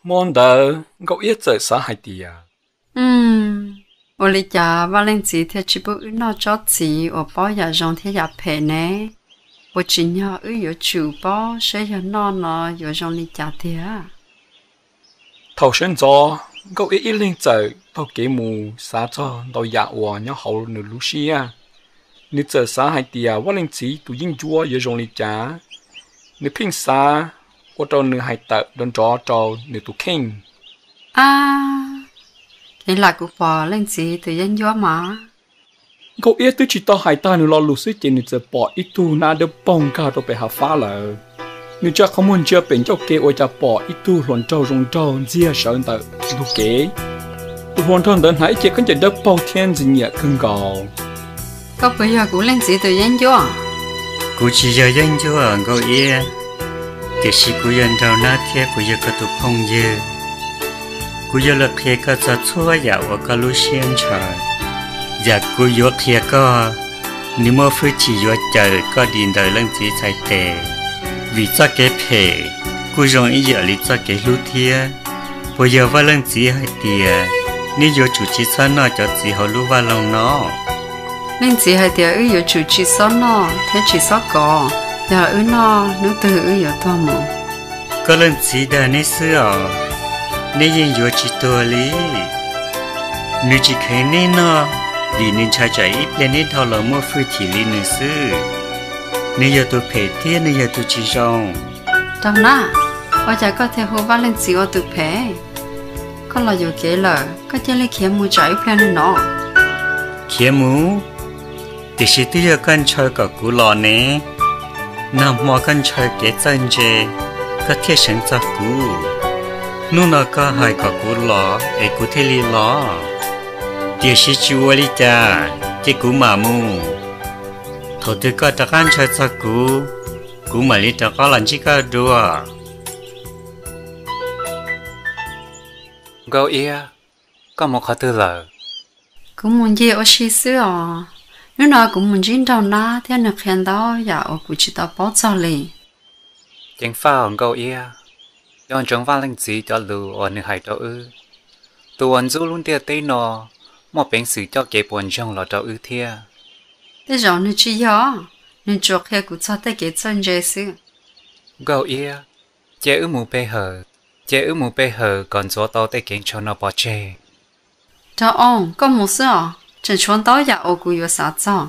Hmo ntawd Nkauj Iab txawm xav hais tias, ua li cas Vaj Leej Txiv thiaj tsis pub wb noj tsob txiv uas paub yam zoo thiab yam phem ne? Puas tsim nyog wb yuav tsum paub saib yog noj no yuav zoo li cas tiag? Thaum sawv ntxov, Nkauj Iab ib leeg txawm taug kev mus xav txog ntau yam uas nyob hauv nws lub siab. Nws txawm xav hais tias Vaj Leej Txiv tus yeeb ncuab yuav zoo li cas. Nws pheej xav ua rau nws hais tawm nrov nrov rau nws tus kheej. Ab, kev lam kuv pom Leej Txiv tus yeeb ncuab mas. Nkauj Iab twb tsis tau hais tag nws lo lus xwb ces nws txawm pom ib tug hnab dawb paug nkag rau pem hav fab lawm. Nws tsa qhov muag ntsia pem ncauj kev ua cas pom ib tug hluas nraug zoo nraug ntxiag sawv ntawm ntug kev. Tus hluas nraug ntawd hnav ib ce khaub ncaws dawb paug thiab ntxim nyiam kawg nkaus. Koj puas yog kuv Leej Txiv tus yeeb ncuab? Kuv tsis yog yeeb ncuab Nkauj Iab, tiam sis kuv yog nraug nab thiab kuv yog koj tus phooj ywg. Kuv yuav los qhia koj txog txhua yam uas koj lub siab ntshaw. Yam kuv yuav qhia koj, nws muaj hwj chim yuav cawm koj dim ntawm Leej Txiv txhais tes, vim txoj kev phem kuj zoo ib yam li txoj kev hlub thiab. Puas yog Vaj Leej Txiv hais tias neb yuav tsum tsis txhob noj cov txiv hauv lub vaj loog no? Leej Txiv hais tias wb yuav tsum tsis txhob noj thiab tsis txhob kov, yog wb noj hnub twg wb yuav tuag mus. Koj Leej Txiv dag neb xwb os, neb yeej yuav tsis tuag li. Nws tsis kheev neb noj, vim nws ntshai tsam ib pliag neb dhau los muaj hwj chim li nws xwb. Nws yog tus phem thiab nws yog tus tsis zoo. Nraug nab, ua cas koj thiaj hu Vaj Leej Txiv ua tus phem? Koj los yuam kev lawm, koj cia li khiav mus tsam ib pliag li no. Khiav mus? Tiam sis twb yog koj ntshaw kom kuv los ne. Nag hmo koj ntshaw kev txawj ntse, koj thiaj seev txog kuv. Hnub no koj hais kom kuv los es kuv thiaj li los. Tiam sis tsis ua li cas, cia kuv mam mus. Thaum twg koj rov qab ntshaw txog kuv, kuv mam li rov qab los ntsib koj dua. Nkauj Iab, koj mus qhov twg lawm? Kuv mus ncig ua si xwb os. Hnub no kuv mus ntsib nraug nab thiab nws qhia ntau yam uas kuv tsis tau paub txog li. Ceev faj os Nkauj Iab, nco ntsoov Vaj Leej Txiv cov lus uas nws hais rau wb. Tus uas ntxub lub ntiaj teb no muaj peev xwm coj kev puas ntsoog los rau wb thiab. Tej zaum nws tsis yog, nws tsuas qhia kuv txog tej kev txawj ntse xwb. Nkauj Iab, cia wb mus pe hawm, cia wb mus pe hawm kom ntxuav tau tej kev ntshaw no pov tseg. Rau oo, koj mus xwb os, tseem tshuav ntau yam uas kuv yuav xav txog.